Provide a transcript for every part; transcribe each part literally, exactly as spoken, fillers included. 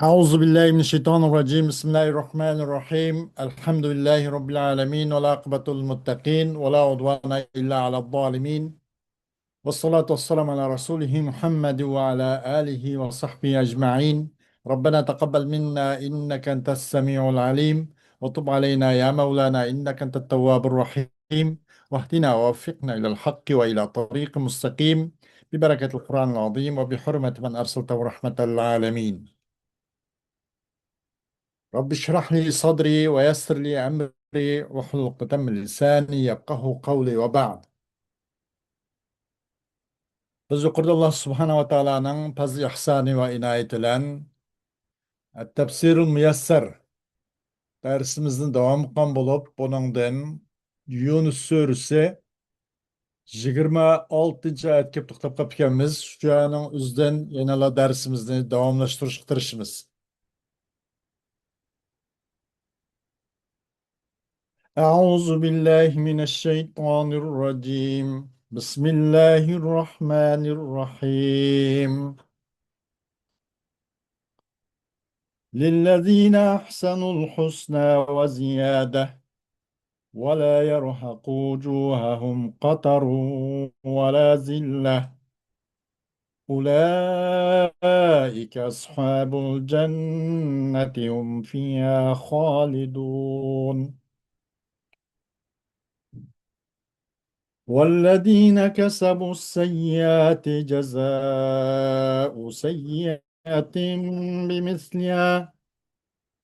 أعوذ بالله من الشيطان الرجيم. بسم الله الرحمن الرحيم. الحمد لله رب العالمين، والعاقبة للمتقين، ولا عدوان إلا على الظالمين. والصلاة والسلام على رسوله محمد وعلى آله وصحبه أجمعين. ربنا تقبل منا إنك أنت السميع العليم، وتب علينا يا مولانا إنك أنت التواب الرحيم، واهدنا ووفقنا إلى الحق وإلى طريق مستقيم، ببركة القرآن العظيم وبحرمة من أرسلته رحمة للعالمين. رب اشرح لي صدري ويسر لي أمري واحلل عقدة من لساني يفقهوا قولي وبعد. بىز يۇقىرىدا ئاللا سۇبھانەھۇ ۋە تائالانىڭ پەزلى ئىھسانى ۋە ئىنايىتى بىلەن ئەت-تەپسىرۇل مۇيەسسەر دەرسىمىزنى داۋام قىلغان بولۇپ، بۇنىڭدىن يۇنۇس سۈرىسى يىگىرمە ئالتىنچى ئايەتكە كېلىپ توختاپ قاپتىكەنمىز. شۇ ئايەتنىڭ ئۆزىدىن يەنىلا دەرسىمىزنى داۋاملاشتۇرۇشقا تىرىشىمىز. أعوذ بالله من الشيطان الرجيم. بسم الله الرحمن الرحيم. للذين أحسنوا الحسنى وزيادة ولا يرهق وجوههم قتر ولا ذلة أولئك أصحاب الجنة هم فيها خالدون. والذين كسبوا السيئات جزاء سيئة بمثلها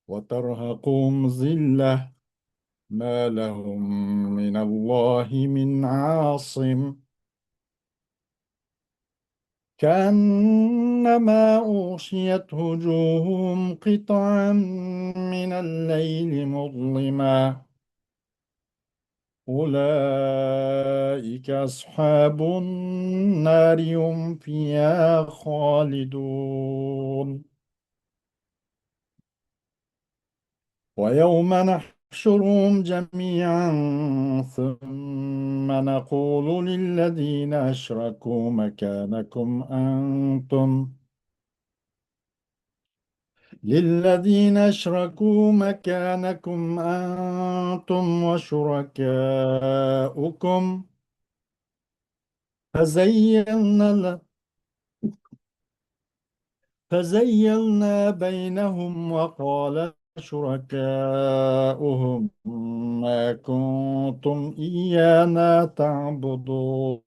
وترهقهم ذلة ما لهم من الله من عاصم كأنما أغشيت وجوههم قطعا من الليل مظلما أولئك أصحاب النار هم فيها خالدون. ويوم نحشرهم جميعا ثم نقول للذين أشركوا مكانكم أنتم للذين أشركوا مكانكم أنتم وشركاؤكم فزيلنا ال- فزيلنا بينهم وقال شركاؤهم ما كنتم إيانا تعبدون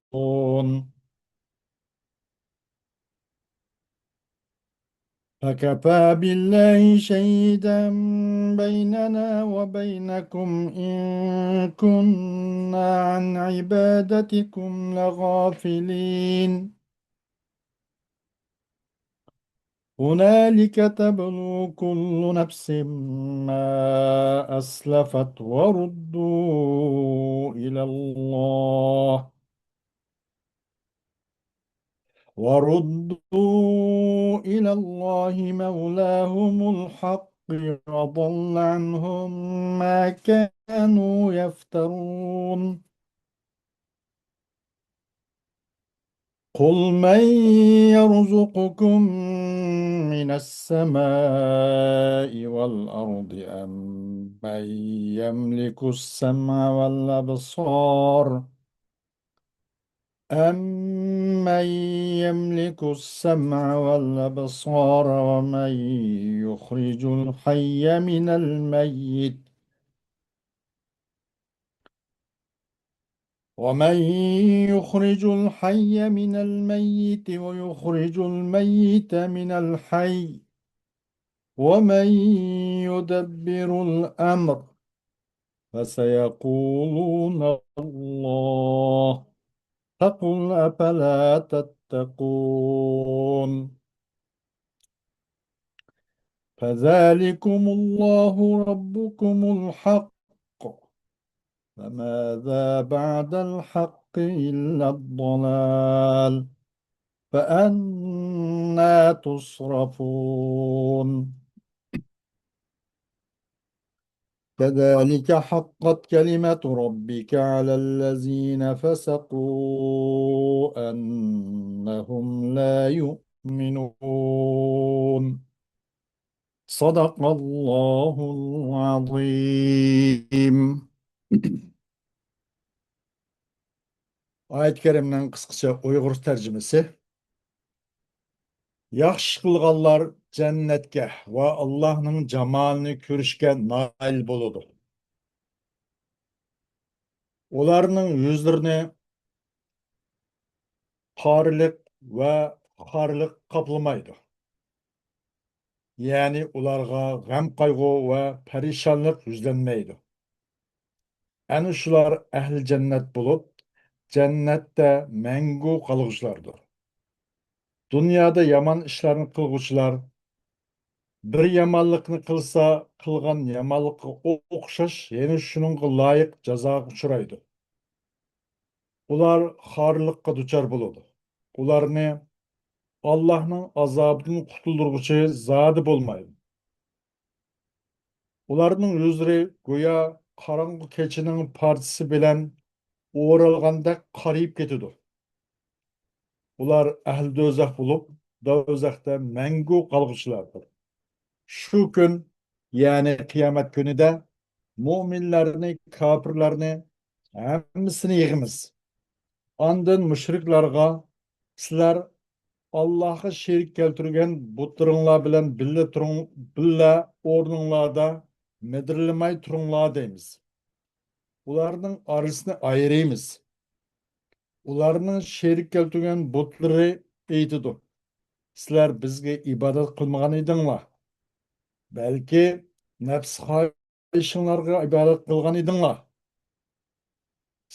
فكفى بالله شهيدا بيننا وبينكم إن كنا عن عبادتكم لغافلين هنالك تبلو كل نفس ما أسلفت وردوا إلى الله وردوا إلى الله مولاهم الحق وضل عنهم ما كانوا يفترون قل من يرزقكم من السماء والأرض أم من يملك السمع والأبصار أمن يملك السمع والأبصار ومن يخرج الحي من الميت ومن يخرج الحي من الميت ويخرج الميت من الحي ومن يدبر الأمر فسيقولون الله فقل أفلا تتقون فذلكم الله ربكم الحق فماذا بعد الحق إلا الضلال فأنى تصرفون كذلك حقت كلمة ربك على الذين فسقوا أنهم لا يؤمنون. صدق الله العظيم. ئايەت كەرىمنىڭ قىسقىچە ئۇيغۇرچە تەرجىمىسى. ياخشى قىلغانلار جەننەتكە ۋە ئاللاھنىڭ جامالىنى كۆرۈشكە نائىل بولىدۇ. ئۇلارنىڭ يۈزلىرىنى قارىلىق ۋە خارلىق قاپلىمايدۇ. يەنى ئۇلارغا غەم-قايغۇ ۋە پەرىشانلىق يۈزلەنمەيدۇ. ئەنە شۇلار ئەھلى جەننەت بولۇپ، جەننەتتە مەڭگۈ قالغۇچىلاردۇر. دۇنيادا يامان ئىشلارنى قىلغۇچىلار بىر يامانلىقنى قىلسا، قىلغان يامانلىقىغا ئوخشاش يەنە شۇنىڭغا لايىق جازاغا ئۇچرايدۇ. ئۇلار خارلىققا دۇچار بولىدۇ. ئۇلارنى ئاللاھنىڭ ئازابىدىن قۇتۇلدۇرغۇچى زادى بولمايدۇ. ئۇلارنىڭ يۈزلىرى گويا قاراڭغۇ كېچىنىڭ پارچىسى بىلەن ئورالغاندەك قارىيىپ كېتىدۇ. ئۇلار ئەھلى دوزاخ بولۇپ، دوزاختا مەڭگۈ قالغۇچىلاردۇر. شۇ كۈن، يەنى قىيامەت كۈنىدە مۇئمىنلارنى، كاپىرلارنى، ھەممىسىنى يىغىمىز. ئاندىن مۇشرىكلارغا، سىلەر ئاللاھقا شېرىك كەلتۈرگەن بۇتلىرىڭلار بىلەن بىللە تۇرۇڭ، بىللە ئورنۇڭلاردا مىدىرلىماي تۇرۇڭلار دەيمىز. ئۇلارنىڭ ئارىسىنى ئايرىيمىز. ئۇلارنىڭ شېرىك كەلتۈرگەن بۇتلىرى ئېيتىدۇ، سىلەر بىزگە ئىبادەت قىلمىغان ئىدىڭلار، بەلكى نەپس خاھىشىڭلارغا ئىبادەت قىلغان ئىدىڭلار.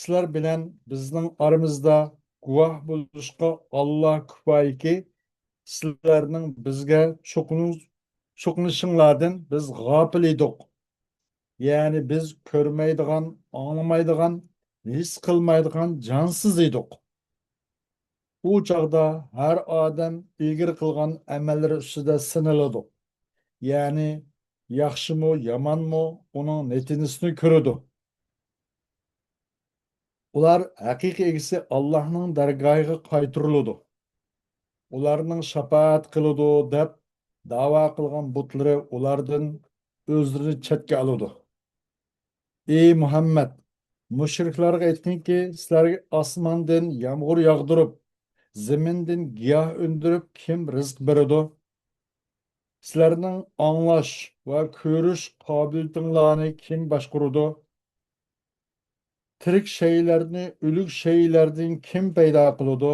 سىلەر بىلەن بىزنىڭ ئارىمىزدا گۇۋاھ بولۇشقا ئاللا كۇپايىكى، سىلەرنىڭ بىزگە چوقۇنۇش-، چوقۇنۇشۇڭلاردىن بىز غاپىل ئىدۇق. يەنى بىز كۆرمەيدىغان، ئاڭلىمايدىغان، ھېس قىلمايدىغان جانسىز ئىدۇق. ئۇ چاغدا ھەر ئادەم ئىلگىرى قىلغان ئەمەللىرى ئۈستىدە سىنىلىدۇ. يەنى ياخشىمۇ، يامانمۇ، ئۇنىڭ نەتىجىسىنى كۆرىدۇ. ئۇلار ھەقىقىي ئىگىسى ئاللاھنىڭ دەرگاھىغا قايتۇرۇلىدۇ. ئۇلارنىڭ شاپائەت قىلىدۇ دەپ داۋا قىلغان بۇتلىرى ئۇلاردىن ئۆزلىرىنى چەتكە ئالىدۇ. ئى مۇھەممەد، مۇشرىكلارغا ئېيتقىنكى، سىلەرگە ئاسماندىن يامغۇر ياغدۇرۇپ، زېمىندىن گىياھ ئۈندۈرۈپ كىم رىزىق بېرىدۇ؟ سىلەرنىڭ ئاڭلاش ۋە كۆرۈش قابىلىيىتىڭلارنى كىم باشقۇرىدۇ؟ تىرىك شەيئىلەرنى ئۆلۈك شەيئىلەردىن كىم پەيدا قىلىدۇ؟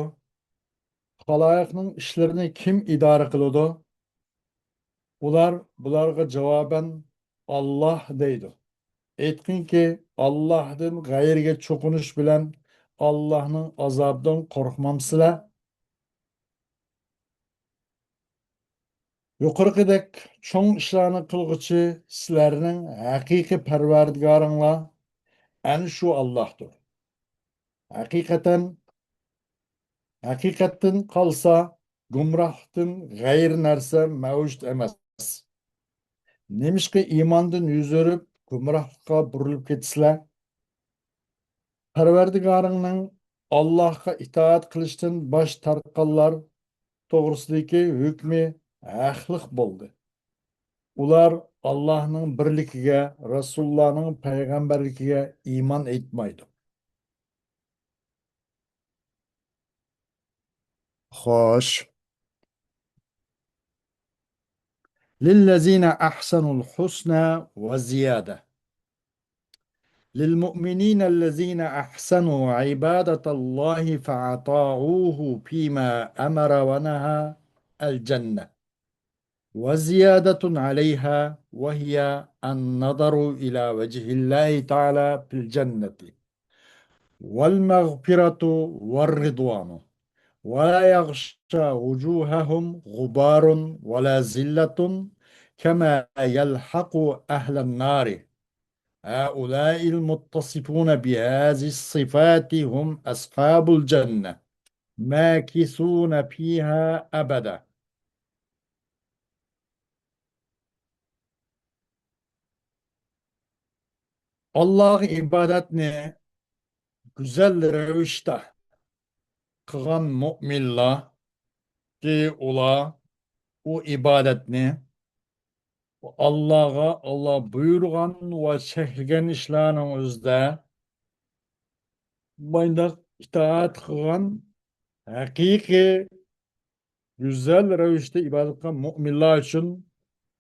خالايىقنىڭ ئىشلىرىنى كىم ئىدارە قىلىدۇ؟ ئۇلار بۇلارغا جاۋابەن، «ئاللاھ» دەيدۇ. ئېيتقىنكى، ئاللاھدىن غەيرىگە چوقۇنۇش بىلەن ئاللاھنىڭ ئازابىدىن قورقمامسىلەر؟ يۇقىرىقىدەك چوڭ ئىشلارنى قىلغۇچى سىلەرنىڭ ھەقىقىي پەرۋەردىگارىڭلار ئەنە شۇ ئاللاھتۇر. ھەقىقەتەن، ھەقىقەتتىن قالسا، گۇمراھلىقتىن غەيرىي نەرسە مەۋجۇت ئەمەس. نېمىشقا ئىماندىن يۈز ئۆرۈپ، گۇمراھلىققا بۇرۇلۇپ كېتىسىلەر؟ پەرۋەردىگارىڭنىڭ ئاللاھقا ئىتائەت قىلىشتىن باش تارتقانلار توغرىسىدىكى ھۆكمى ھەقلىق بولدى. ئۇلار ئاللاھنىڭ بىرلىكىگە، رەسۇللارنىڭ پەيغەمبەرلىكىگە ئىمان ئېيتمايدۇ. خوش. للذين أحسنوا الحسنى وزيادة. للمؤمنين الذين أحسنوا عبادة الله فأطاعوه فيما أمر ونهى الجنة. وزيادة عليها، وهي النظر إلى وجه الله تعالى في الجنة، والمغفرة والرضوان، ولا يغشى وجوههم غبار ولا ذلة كما يلحق أهل النار. هؤلاء المتصفون بهذه الصفات هم أصحاب الجنة، ماكثون فيها أبدا. ئاللاغا ئىبادەتنى گۈزەل رەۋىشتە قىلغان مۆمىنلەر، كى ئۇلار ئۇ ئىبادەتنى ئاللاغا، ئاللا بۇيرۇغان ۋە چەكلىگەن ئىشلارنىڭ ئۆزىدە مۇنداق ئىتائەت قىلغان ھەقىقىي گۈزەل رەۋىشتە ئىبادەت قىلغان مۆمىنلەر ئۈچۈن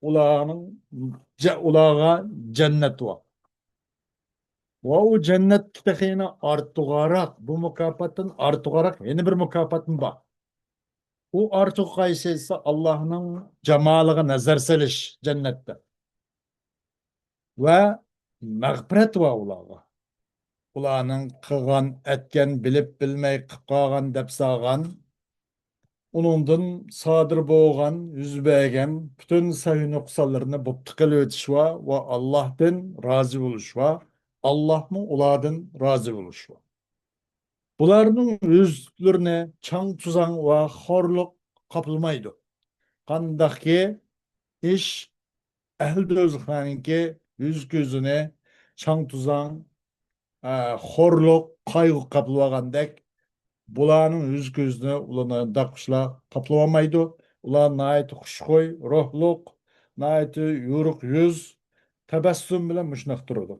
ئۇلارنىڭ جە-، ئۇلارغا جەننەت بار. ۋە ئۇ جەننەتتە تېخى يەنە ئارتۇقراق، بۇ مۇكاپاتتىن ئارتۇقراق يەنە بىر مۇكاپاتمۇ بار. ئۇ ئارتۇق قايسى دېسە، ئاللاھنىڭ جامالىغا نەزەر سېلىش جەننەتتە. ۋە مەغپىرەت بار ئۇلارغا. ئۇلارنىڭ قىلغان، ئەتكەن، بىلىپ بىلمەي قىلىپ قالغان، دەپ سالغان، ئۇنىڭدىن سادىر بولغان، يۈز بەرگەن پۈتۈن سەھۋ نۇقسانلىرىنى بوپتۇ قىلىۋېتىش بار ۋە ئاللاھتىن رازى بولۇش بار. ئاللاھمۇ ئۇلاردىن رازى بولۇش بار. بۇلارنىڭ يۈزلىرىنى چاڭ-توزاڭ ۋە خورلۇق قاپلىمايدۇ. قانداقكى ئىش ئەھلى دوزاخلارنىڭكى يۈز-كۆزىنى چاڭ-توزاڭ، ئە، خورلۇق، قايغۇ قاپلىۋالغاندەك، بۇلارنىڭ يۈز-كۆزىنى ئۇلارنى داققۇچىلار قاپلىۋالمايدۇ. ئۇلار ناھايىتى خۇشخۇي روھلۇق، ناھايىتى يورۇق يۈز، تەبەسسۇم بىلەن مۇشۇنداق تۇرىدۇ.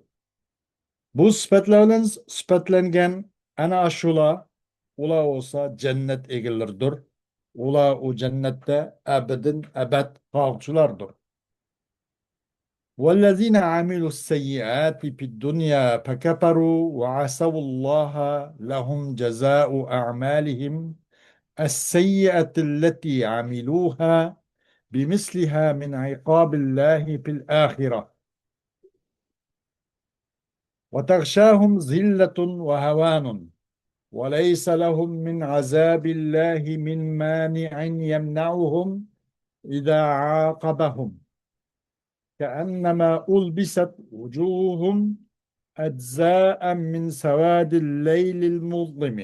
بۇ سۈپەتلەر بىلەن سۈپەتلەنگەن ئەنە ئاشۇلار، ئۇلار بولسا جەننەت ئىگىلىرىدۇر. ئۇلار ئۇ جەننەتتە ئەبەدىن ئەبەد قالغۇچىلاردۇر. والذين عملوا السيئات في الدنيا فكفروا وعصوا الله لهم جزاء أعمالهم السيئة التي عملوها بمثلها من عقاب الله في الآخرة وتغشاهم ذلة وهوان وليس لهم من عذاب الله من مانع يمنعهم إذا عاقبهم كأنما ألبست وجوههم أجزاء من سواد الليل المظلم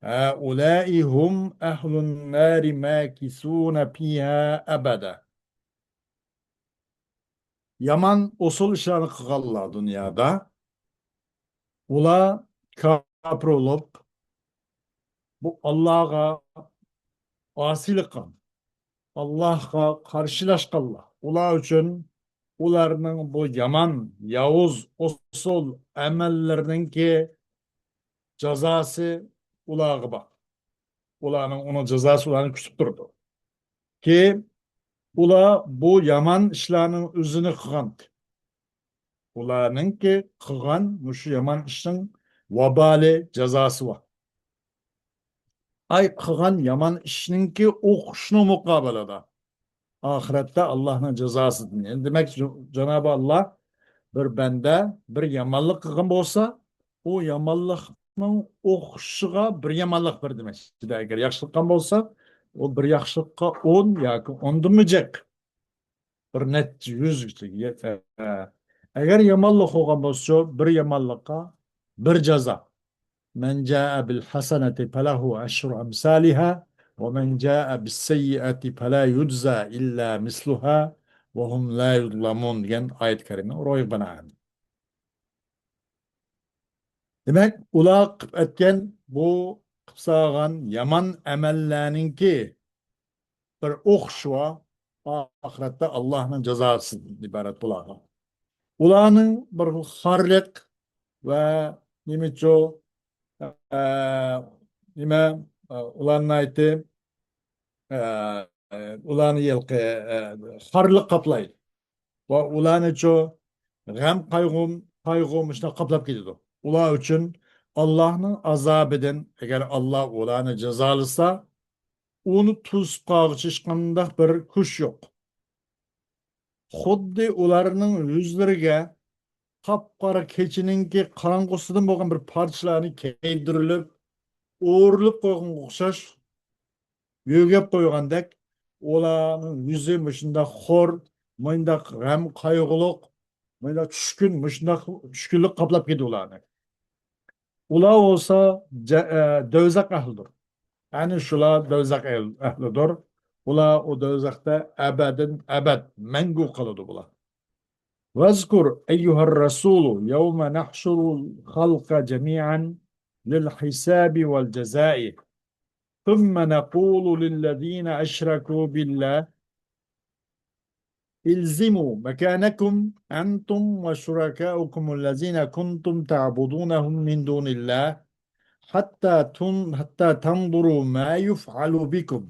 هؤلاء هم أهل النار ماكثون فيها أبدا. يامان ئۇسۇل ئىشلارنى قىلغانلار دۇنيادا، ئۇلار كاپىر بولۇپ، بۇ ئاللاغا ئاسىيلىق قىلغان، ئاللاغا قارشىلاشقانلار، ئۇلار ئۈچۈن ئۇلارنىڭ بۇ يامان، ياۋۇز، ئۇسۇل ئەمەللىرىنىڭكى جازاسى ئۇلارغا بار. ئۇلارنىڭ، ئۇنىڭ جازاسى ئۇلارنى كۈتۈپ تۇرىدۇ. كى، ئۇلار بۇ يامان ئىشلارنىڭ ئۆزىنى قىلغان. ئۇلارنىڭكى قىلغان مۇشۇ يامان ئىشنىڭ ۋابالى، جازاسى بار. ئاي، قىلغان يامان ئىشنىڭكى ئوخشىشىنىڭ مۇقابىلىدا ئاخىرەتتە ئاللاھنىڭ جازاسىدىن. يەنى دېمەك، جۇ-، جانابى ئاللاھ بىر بەندە بىر يامانلىق قىلغان بولسا، ئۇ يامانلىقنىڭ ئوخشىشىغا بىر يامانلىق بېرىدۇ دېمەكچىدە. ئەگەر ياخشىلىق قىلغان بولسا، ئۇ بىر ياخشىلىققا ئون ياكى ئوندىنمۇ جىق، بىر نەچچە يۈز، ئەگەر يامانلىق قىلغان بولسىچۇ، بىر يامانلىققا بىر جازا. من جاء بالحسنة فله عشر أمثالها ومن جاء بالسيئة فلا يجزى إلا مثلها وهم لا يظلمون دېگەن ئايەت كەرىمە روھىغا بىنائەن. دېمەك، ئۇلار قىلىپ ئەتكەن بۇ، قىلىپ سالغان يامان ئەمەللەرنىڭكى بىر ئوخشىشى بار، ئاخىرەتتە ئاللاھنىڭ جازاسىدىن ئىبارەت بۇلارغا. ئۇلارنىڭ بىر خىل خارلىق ۋە نېمىچۇ، ئە، نېمە، ئە، ئۇلارنى ئايتى، ئە، ئۇلارنى ھېلىقى، ئە، خارلىق قاپلايدۇ. ۋە ئۇلارنىچۇ غەم، قايغۇ، قايغۇ مۇشۇنداق قاپلاپ كېتىدۇ. ئۇلار ئۈچۈن ئاللاھنىڭ ئازابىدىن، ئەگەر ئاللا ئۇلارنى جازالىسا، ئۇنى توسۇپ قالغۇچە ھېچقانداق بىر كۈچ يوق. خۇددى ئۇلارنىڭ يۈزلىرىگە قاپقارا كېچىنىڭكى قاراڭغۇسىدىن بولغان بىر پارچىلارنى كىيدۈرۈلۈپ، ئورىلىپ قويغانغا ئوخشاش، يۆگەپ قويغاندەك، ئۇلارنىڭ يۈزى مۇشۇنداق خور، مۇنداق غەم قايغۇلۇق، مۇنداق چۈشكۈن، مۇشۇنداق چۈشكۈنلۈك قاپلاپ كېتىدۇ ئۇلارنى. ئۇلار بولسا جە-، ئە، دوزاخ ئەھلىدۇر. ئەنە شۇلار دوزاخ ئەھل-، ئەھلىدۇر. ئۇلار ئۇ دوزاختا ئەبەدىن ئەبەد مەڭگۈ قالىدۇ بۇلار. واذكر أيها الرسول يوم نحشر الخلق جميعا للحساب والجزاء ثم نقول للذين أشركوا بالله الزموا مكانكم أنتم وشركاؤكم الذين كنتم تعبدونهم من دون الله حتى تن-، حتى تنظروا ما يفعل بكم.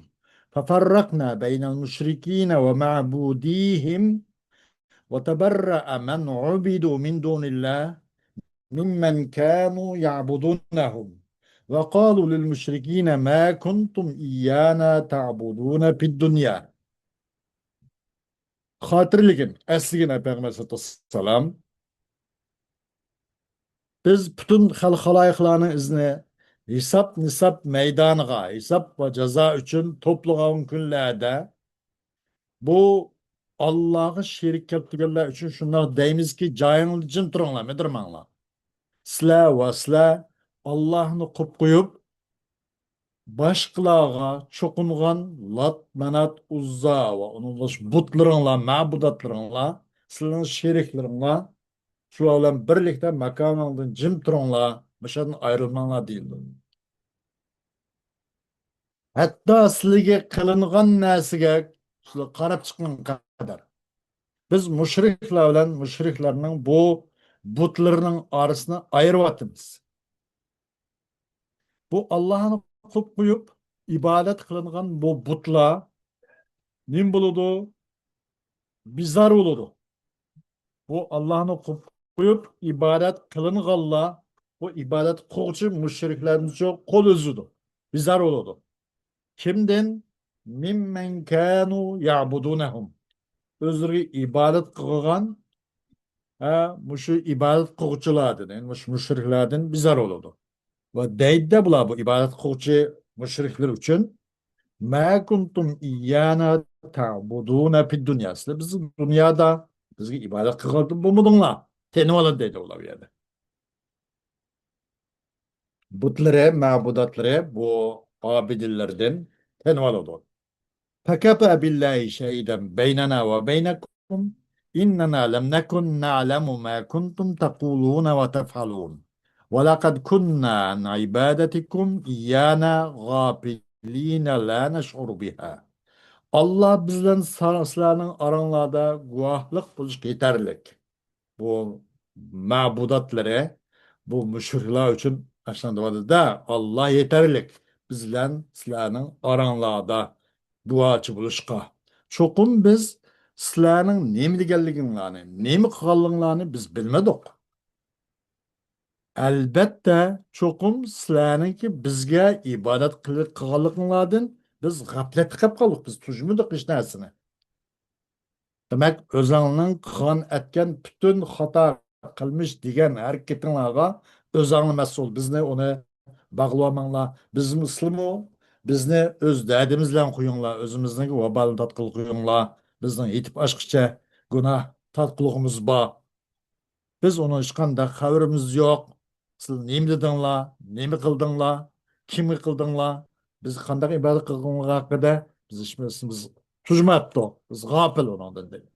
ففرقنا بين المشركين ومعبوديهم وتبرأ من عبدوا من دون الله ممن كانوا يعبدونهم وقالوا للمشركين ما كنتم إيانا تعبدون في الدنيا. خاتىرىلىگىن، ئەسلىگىن، ئەي پەيغەمبەر ئەلەيھىسسالام. بىز پۈتۈن خەلق خالايىقلارنىڭ ئىزىنى ھېساب-نىساب مەيدانىغا، ھېساب ۋە جازا ئۈچۈن توپلىغان كۈنلەردە بۇ ئاللاغا شېرىك كەلتۈرگەنلەر ئۈچۈن شۇنداق دەيمىزكى، جايىڭلاردا جىم تۇرۇڭلار، مىدىرماڭلار. سىلەر ۋە سىلەر ئاللاھنى قوپ قويۇپ، باشقىلارغا چوقۇنغان لات، مانات، ئۇززا ۋە ئۇنىڭغا ئوخشاش بۇتلىرىڭلار، مەبۇداتلىرىڭلار، سىلەرنىڭ شېرىكلىرىڭلار، شۇلار بىلەن بىرلىكتە ماكانىڭلاردىن جىم تۇرۇڭلار، مۇشۇ يەردىن ئايرىلماڭلار دېيىلدى. ھەتتا سىلىگە قىلىنغان نەرسىگە سىلەر قاراپ چىققان قەدەر، بىز مۇشرىكلار بىلەن مۇشرىكلارنىڭ بۇ بۇتلىرىنىڭ ئارىسىنى ئايرىۋاتىمىز. بۇ ئاللاھنى قوپ قويۇپ ئىبادەت قىلىنغان بۇ بۇتلار نېمە بولىدۇ؟ بىزار بولىدۇ. بۇ ئاللاھنى قوپ قويۇپ ئىبادەت قىلىنغانلار، بۇ ئىبادەت قىلغۇچى مۇشرىكلەردىنچۇ قول ئۈزىدۇ، بىزار بولىدۇ. كىمدىن؟ مىممەن كانۇ يەبۇدۇنەھۇم. ئۆزلىرىگە ئىبادەت قىلغان، ھە، مۇشۇ ئىبادەت قىلغۇچىلاردىن، يەنى مۇشۇ مۇشرىكلاردىن بىزار بولىدۇ. ۋە دەيدۇ بۇلار بۇ ئىبادەت قىلغۇچى مۇشرىكلار ئۈچۈن، ما كۇنتۇم ئىييانا تەبۇدۇنە فىد دۇنيا. سىلەر بىز دۇنيادا بىزگە ئىبادەت قىلغان بولمىدىڭلار. تېنىۋالىدۇ دەيدۇ ئۇلار بۇ يەردە. بۇتلىرى، مەبۇداتلىرى، بۇ ئابىدىنلىرىدىن تېنىۋالىدۇ. فكفى بالله شهيدا بيننا وبينكم إننا لم نكن نعلم ما كنتم تقولون وتفعلون ولقد كنا عن عبادتكم إيانا غافلين لا نشعر بها. ئاللا بىز بىلەن سا-، سىلەرنىڭ ئاراڭلاردا گۇۋاھلىق بولۇشقا يېتەرلىك. بۇ مەبۇداتلىرى، بۇ مۇشرىكلار ئۈچۈن ئاشۇنداق دەۋاتىدۇ-دە، ئاللا يېتەرلىك بىز بىلەن سىلەرنىڭ ئاراڭلاردا گۇۋاھچى بولۇشقا. چوقۇم بىز سىلەرنىڭ نېمە دېگەنلىكىڭلارنى، نېمە قىلغانلىقىڭلارنى بىز بىلمىدۇق. ئەلبەتتە، چوقۇم سىلەرنىڭكى بىزگە ئىبادەت قىل-، قىلغانلىقىڭلاردىن بىز غەپلەتتە قېلىپ قالدۇق، بىز تۇشمىدۇق ھېچ نەرسىنى. دېمەك، ئۆزۈڭنىڭ قىلغان ئەتكەن پۈتۈن خاتا قىلمىش دېگەن ھەرىكىتىڭلارغا ئۆزۈڭلار مەسئۇل. بىزنى ئۇنى باغلىۋالماڭلار. بىزمۇ، سىلىمۇ بىزنى ئۆز دەردىمىز بىلەن قويۇڭلار. ئۆزىمىزنىڭ ۋابالىنى تارتقىلى قويۇڭلار. بىزنىڭ يېتىپ ئاشقۇچە گۇناھ تارتقۇلۇقىمىز بار. بىز ئۇنىڭ ھېچقانداق خەۋىرىمىز يوق. سىلەر نېمە دېدىڭلار؟ نېمە قىلدىڭلار؟ كىمگە قىلدىڭلار؟ بىز قانداق ئىبادەت قىلغانلىقى ھەققىدە بىز ھېچبىرسىمىز تۇيماپتۇق. بىز غاپىل ئۇنىڭدىن دەيدۇ.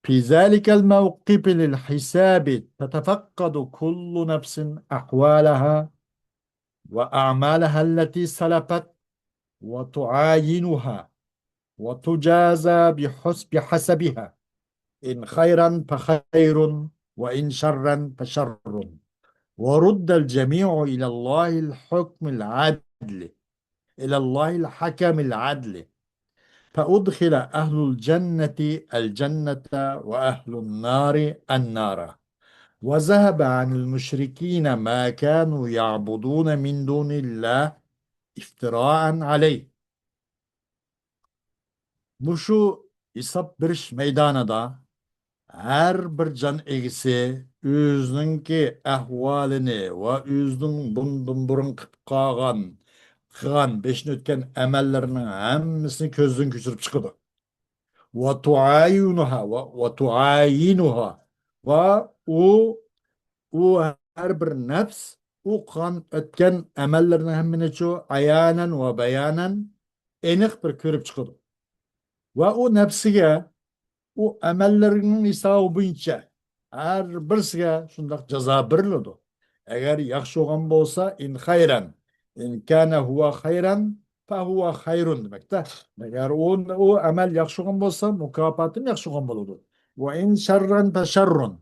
في ذلك الموقف للحساب تتفقد كل نفس أحوالها وأعمالها التي سلفت وتعاينها وتجازى بحس-، بحسبها، إن خيرا فخير وإن شرا فشر، ورد الجميع إلى الله الحكم العدل، إلى الله الحكم العدل، فأدخل أهل الجنة الجنة وأهل النار النار، وذهب عن المشركين ما كانوا يعبدون من دون الله افتراء عليه. مۇشۇ ھېساب بېرىش مەيدانىدا ھەر بىر جان ئىگىسى ئۆزىنىڭكى ئەھۋالىنى ۋە ئۆزىنىڭ بۇندىن بۇرۇن قىلىپ قالغان، قىلغان، بېشىدىن ئۆتكەن ئەمەللىرىنىڭ ھەممىسىنى كۆزدىن كۆچۈرۈپ چىقىدۇ. ۋە تۇئايىنۇھا، ۋە، ۋە تۇئايىنۇھا. ۋە ئۇ، ئۇ ھەر بىر نەپس ئۇ قىلغان ئۆتكەن ئەمەللىرىنىڭ ھەممىنىچۇ ئايانەن ۋە بايانەن ئېنىق بىر كۆرۈپ چىقىدۇ. ۋە ئۇ نەپسىگە ئۇ ئەمەللىرىنىڭ ھېسابى بويىچە ھەر بىرسىگە شۇنداق جازا بېرىلىدۇ. ئەگەر ياخشى بولغان بولسا، ئىن خەيرەن، ئىن كانە ھۇۋا خەيرەن، فەھۇۋا خەيرۇن دېمەكتە. ئەگەر ئۇ، ئۇ ئەمەل ياخشى بولغان بولسا، مۇكاپاتىمۇ ياخشى بولغان بولىدۇ. ۋە ئىن شەررەن فەشەررۇن.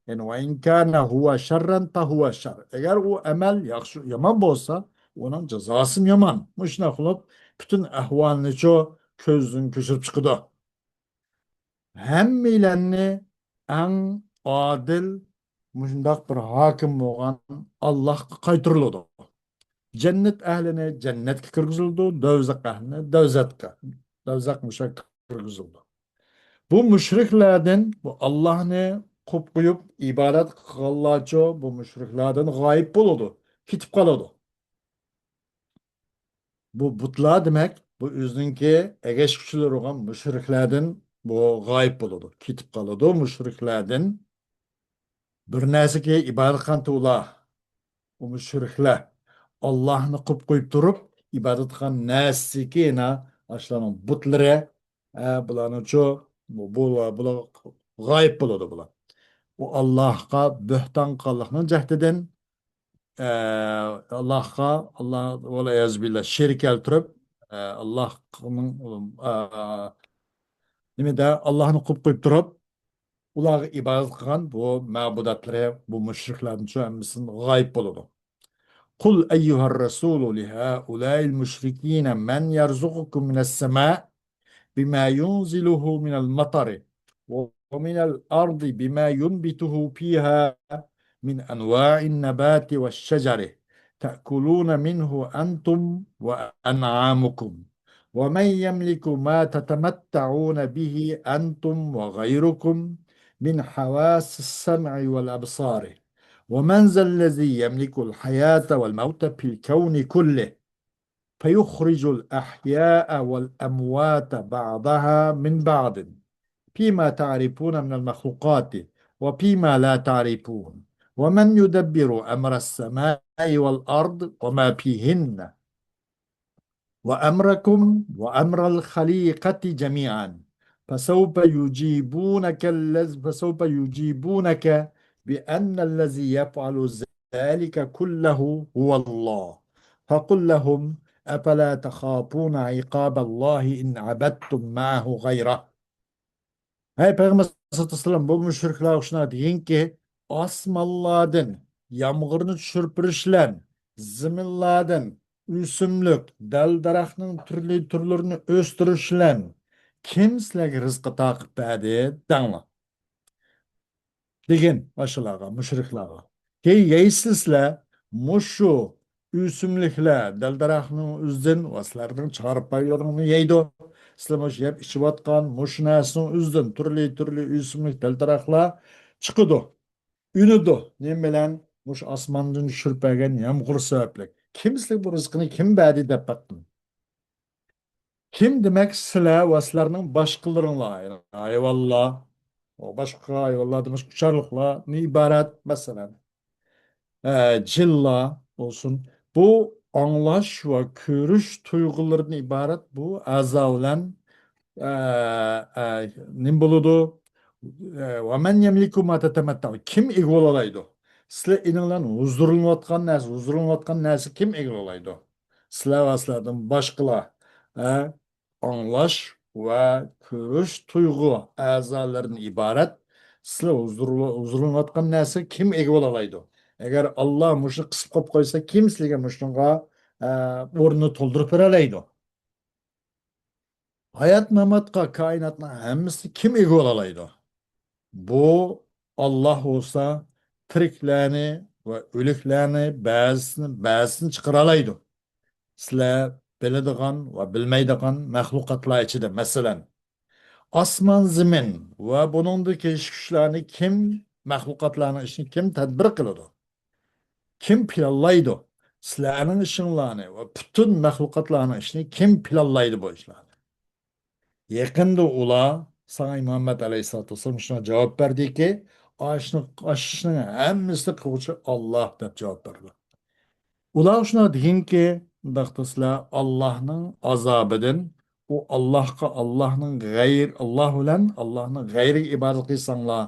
يەنى، ۋە ئىن كانە ھۇۋا شەررەن فەھۇۋا شەر. ئەگەر ئۇ ئەمەل ياخشى، يامان بولسا، ئۇنىڭ جازاسىمۇ يامان. مۇشۇنداق قىلىپ، پۈتۈن ئەھۋالنىچۇ كۆزدىن كۆچۈرۈپ چىقىدۇ. ھەممىيلەننى ئەڭ ئادىل، مۇشۇنداق بىر ھاكىم بولغان ئاللاھقا قايتۇرۇلىدۇ. جەننەت ئەھلىنى جەننەتكە كىرگۈزۈلىدۇ، دوزاخ ئەھلىنى دوزاخقا، دوزاخ مۇشۇ كىرگۈزۈلىدۇ. بۇ مۇشرىكلاردىن، بۇ ئاللاھنى قوپ قويۇپ ئىبادەت قىلغانلارچۇ، بۇ مۇشرىكلاردىن غايىب بولىدۇ، كېتىپ قالىدۇ. بۇ بۇتلار دېمەك، بۇ ئۆزىنىڭكى ئەگەشكۈچىلىرى بولغان مۇشرىكلاردىن بۇ غايىب بولىدۇ، كېتىپ قالىدۇ مۇشرىكلاردىن. بىر نەرسىگە ئىبادەت قىلغانتى ئۇلار، ئۇ مۇشرىكلار ئاللاھنى قوپ قويۇپ تۇرۇپ ئىبادەت قىلغان نەرسىسىكى يەنە ئاشۇلارنىڭ بۇتلىرى، ئە، بۇلارنىڭچۇ، بۇ، بۇ، بۇلار غايىب بولىدۇ بۇلار. ئۇ ئاللاھقا بۆھتان قىلغانلىقنىڭ جەھدىدىن، ئە، ئاللاھقا، ئاللاھ، ۋەلئىيازۇبىللاھ، شېرىك كەلتۈرۈپ، ئە، ئاللاھنىڭ، ئە، نېمىدە، ئاللاھنى قوپ قويۇپ تۇرۇپ، ئۇلارغا ئىبادەت قىلغان بۇ مەبۇداتلىرى، بۇ مۇشرىكلارنىڭچۇ ھەممىسىدىن غايىب بولىدۇ. قل أيها الرسول لهؤلاء المشركين من يرزقكم من السماء بما ينزله من المطر ومن الأرض بما ينبته فيها من أنواع النبات والشجر تأكلون منه أنتم وأنعامكم ومن يملك ما تتمتعون به أنتم وغيركم من حواس السمع والأبصار ومن ذا الذي يملك الحياة والموت في الكون كله فيخرج الأحياء والأموات بعضها من بعض فيما تعرفون من المخلوقات وفيما لا تعرفون ومن يدبر أمر السماء والأرض وما فيهن وأمركم وأمر الخليقة جميعا فسوف يجيبونك الذ-، فسوف يجيبونك بأن الذي يفعل ذلك كله هو الله. فقل لهم أفلا تخافون عقاب الله إن عبدتم معه غيره. ھەي پەيغەمبەر سەللەللاھۇ ئەلەيھى ۋەسەللەم، بۇ مۇشرىكلارغا شۇنداق دېگىنكى، ئاسمانلاردىن يامغۇرنى چۈشۈرۈپ بېرىش بىلەن، زېمىنلاردىن ئۆسۈملۈك، دەل-دەرەخنىڭ تۈرلۈك تۈرلىرىنى ئۆستۈرۈش بىلەن كىم سىلەرگە رىزقى تارقىتىپ بەردى دەڭلار. دېگىن ئاشۇلارغا، مۇشرىكلارغا. كېيىن يەيسىلەر سىلەر مۇشۇ ئۆسۈملۈكلەر، دەل-دەرەخنىڭ ئۆزىدىن ۋە سىلەرنىڭ چارپايلىرىڭنى يەيدۇ. سىلەر مۇشۇ يەپ ئىچىۋاتقان مۇشۇ نەرسىنىڭ ئۆزىدىن تۈرلۈك تۈرلۈك ئۆسۈملۈك، دەل-دەرەخلەر چىقىدۇ، ئۈنىدۇ. نېمە بىلەن؟ مۇشۇ ئاسماندىن چۈشۈرۈپ بەرگەن يامغۇر سەۋەبلىك. كىم سىلەرگە بۇ رىزقىنى كىم بەردى دەپ باققىن. كىم دېمەك سىلەر ۋە سىلەرنىڭ باشقىلىرىڭلار، يەنى ھايۋانلار، باشقا ھايۋانلاردىن باشقا ئۇچارلىقلاردىن ئىبارەت، مەسىلەن، ئە، جىنلار بولسۇن. بۇ ئاڭلاش ۋە كۆرۈش تۇيغۇلىرىدىن ئىبارەت بۇ ئەزا بىلەن، ئە، ئە، نېمە بولىدۇ؟ ئە، ۋە مەن يەملىكۇ ما تەتەمەتتەئۇ. كىم ئىگە بولالايدۇ؟ سىلەر ئېنىڭلار ھۇزۇرلىنىۋاتقان نەرسە، ھۇزۇرلىنىۋاتقان نەرسە كىم ئىگە بولالايدۇ؟ سىلەر ۋە سىلەردىن باشقىلار، ھە؟ ئاڭلاش ۋە كۆرۈش تۇيغۇ ئەزالىرىدىن ئىبارەت سىلەر ھۇزۇرلا-، ھۇزۇرلىنىۋاتقان نەرسىگە كىم ئىگە بولالايدۇ؟ ئەگەر ئاللا مۇشۇنى قىسىپ قويۇپ قويسا، كىم سىلەرگە مۇشۇنىڭغا، ئە، ئورنىنى تولدۇرۇپ بېرەلەيدۇ؟ ھايات-ماماتقا، كائىناتنىڭ ھەممىسىنى كىم ئىگە بولالايدۇ؟ بۇ ئاللا بولسا تىرىكلەرنى ۋە ئۆلۈكلەرنى بەزىسىنى، بەزىسىنى چىقىرالايدۇ. سىلەر بىلىدىغان ۋە بىلمەيدىغان مەخلۇقاتلار ئىچىدە، مەسىلەن، ئاسمان، زېمىن ۋە بۇنىڭدىكى ئىچ كۈچلەرنى كىم، مەخلۇقاتلارنىڭ ئىشىنى كىم تەدبىر قىلىدۇ؟ كىم پىلانلايدۇ؟ سىلەرنىڭ ئىشىڭلارنى ۋە پۈتۈن مەخلۇقاتلارنىڭ ئىشىنى كىم پىلانلايدۇ بۇ ئىشلارنى؟ يېقىندا ئۇلار ساڭا، ئەي مۇھەممەد ئەلەيھىسسالاتۇ ۋەسسالام، شۇنداق جاۋاب بەردىكى، ئاشۇنى، ئاشۇنىڭ ھەممىسىنى قىلغۇچى ئاللا دەپ جاۋاب بەردى. ئۇلار شۇنداق دېگىنكى، مۇنداق دېسىلەر، ئاللانىڭ ئازابىدىن ئۇ ئاللاھقا، ئاللاھنىڭ غەير-، ئاللاھ بىلەن ئاللاھنىڭ غەيرىگە ئىبادەت قىلساڭلار،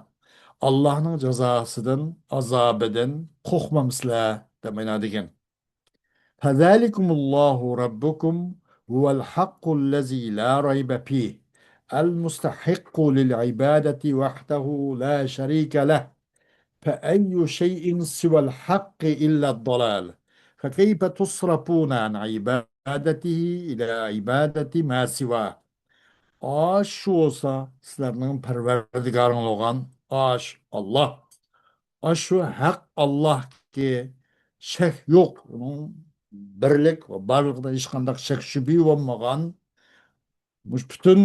ئاللاھنىڭ جازاسىدىن، ئازابىدىن قورقمامسىلەر؟ دەپ مانا دېگەن. فذلكم الله ربكم هو الحق الذي لا ريب فيه، المستحق للعبادة وحده لا شريك له، فأي شيء سوى الحق إلا الضلال، فكيف تصرفون عن عبادته إلى عبادة ما سواه؟ ئاشۇ بولسا سىلەرنىڭ پەرۋەردىگارىڭلار بولغان ئاش ئاللاھ. ئاشۇ ھەق ئاللاھكى شەك يوق. ئۇنىڭ بىرلىك ۋە بارلىقىدا ھېچقانداق شەك شۈبھە بولمىغان، مۇشۇ پۈتۈن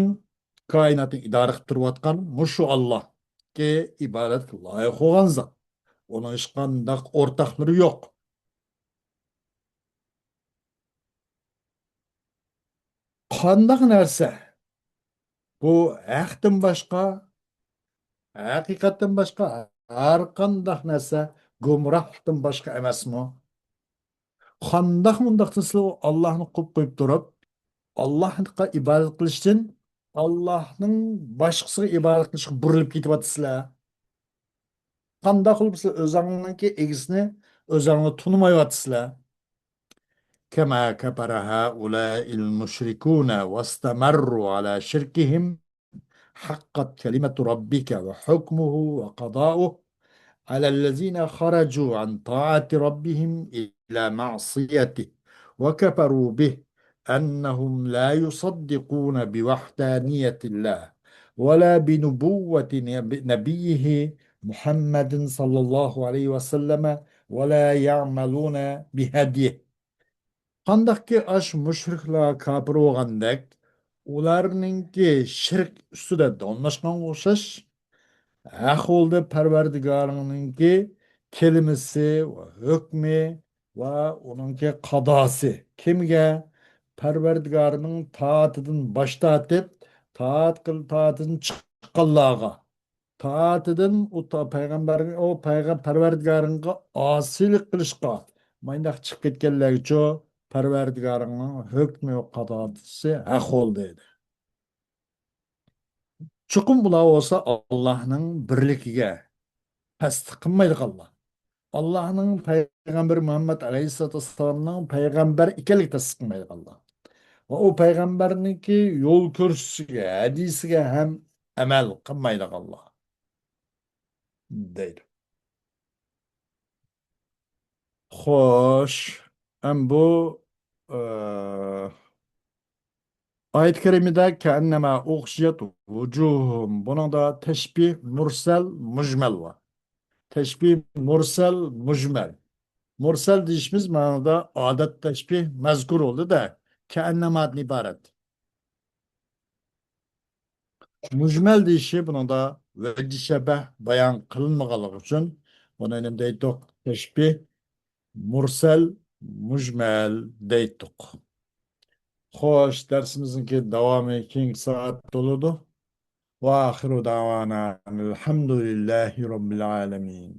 كائىناتنى ئىدارە قىلىپ تۇرۇۋاتقان مۇشۇ ئاللاھكى ئىبادەتكە لايىق بولغان زات. ئۇنىڭ ھېچقانداق ئورتاقلىرى يوق. قانداق نەرسە بۇ ھەقتىن باشقا، ھەقىقەتتىن باشقا ھەر قانداق نەرسە گۇمراھلىقتىن باشقا ئەمەسمۇ؟ قانداق مۇنداق دېسىلە، ئۇ ئاللاھنى قويۇپ قويۇپ تۇرۇپ، ئاللاھقا ئىبادەت قىلىشتىن ئاللاھنىڭ باشقىسىغا ئىبادەت قىلىشقا بۇرۇلۇپ كېتىۋاتىسىلەر؟ قانداق قىلىپ سىلەر ئۆزۈڭنىڭكى ئىگىسىنى ئۆزۈڭلار تونۇمايۋاتىسىلەر؟ كما كفر هؤلاء المشركون واستمروا على شركهم حقت كلمة ربك وحكمه وقضاؤه على الذين خرجوا عن طاعة ربهم إلى معصيته وكفروا به أنهم لا يصدقون بوحدانية الله ولا بنبوة نب-، نبيه محمد صلى الله عليه وسلم ولا يعملون بهديه. قانداقكى ئاش مۇشرىكلار كاپىر بولغاندەك، ئۇلارنىڭكى شىرك ئۈستىدە داۋاملاشقانغا ئوخشاش، ھەق بولدى پەرۋەردىگارىڭنىڭكى كەلىمىسى ۋە ھۆكمى ۋە ئۇنىڭكى قازاسى. كىمگە؟ پەرۋەردىگارىنىڭ تائىتىدىن باش تارتىپ، تائەت قىل-، تائىتىدىن چىققانلارغا. تائىتىدىن ئۇ تا-، پەيغەمبەرگە، ئۇ پەيغەم-، پەرۋەردىگارىڭغا ئاسىيلىق قىلىشقا مانداق چىقىپ كەتكەنلەرگىچۇ پەرۋەردىگارىڭنىڭ ھۆكمى ۋە قازاسى ھەق بولدى دېدى. چوقۇم ئۇلار بولسا ئاللاھنىڭ بىرلىكىگە پەسلىك قىلمايدىغانلار. ئاللاھنىڭ پەيغەمبىرى مۇھەممەد ئەلەيھىسسالاتۇ ۋەسسالامنىڭ پەيغەمبەر ئىكەنلىكىنى تەستىقلىمايدىغانلار ۋە ئۇ پەيغەمبەرنىڭكى يول كۆرسىتىشىگە، ھەدىسىگە ھەم ئەمەل قىلمايدىغانلار دەيدۇ. خوش، ئەم بۇ، ئە، ئايەت كەرىمىدە كەئەننەما ئۇغشىيەت ۋۇجۇھۇم. بۇنىڭدا تەشبىھ مۇرسەل، مۇجمەل بار. تەشبىھ مۇرسەل، مۇجمەل. مۇرسەل دېيىشىمىز مانا ئادەت تەشبىھ مەزكۇر بولدى-دە، كەئەننەمادىن ئىبارەت. مۇجمەل دېيىشى بۇنىڭدا ۋەجھى شەبەھ بايان قىلىنمىغانلىقى ئۈچۈن بۇنى نېمە دەيتتۇق؟ تەشبىھ مۇرسەل، مۇجمەل دەيتتۇق. خوش، دەرسىمىزنىڭكى داۋامى كېيىنكى سائەتتە بولىدۇ. وآخر دعوانا أن الحمد لله رب العالمين.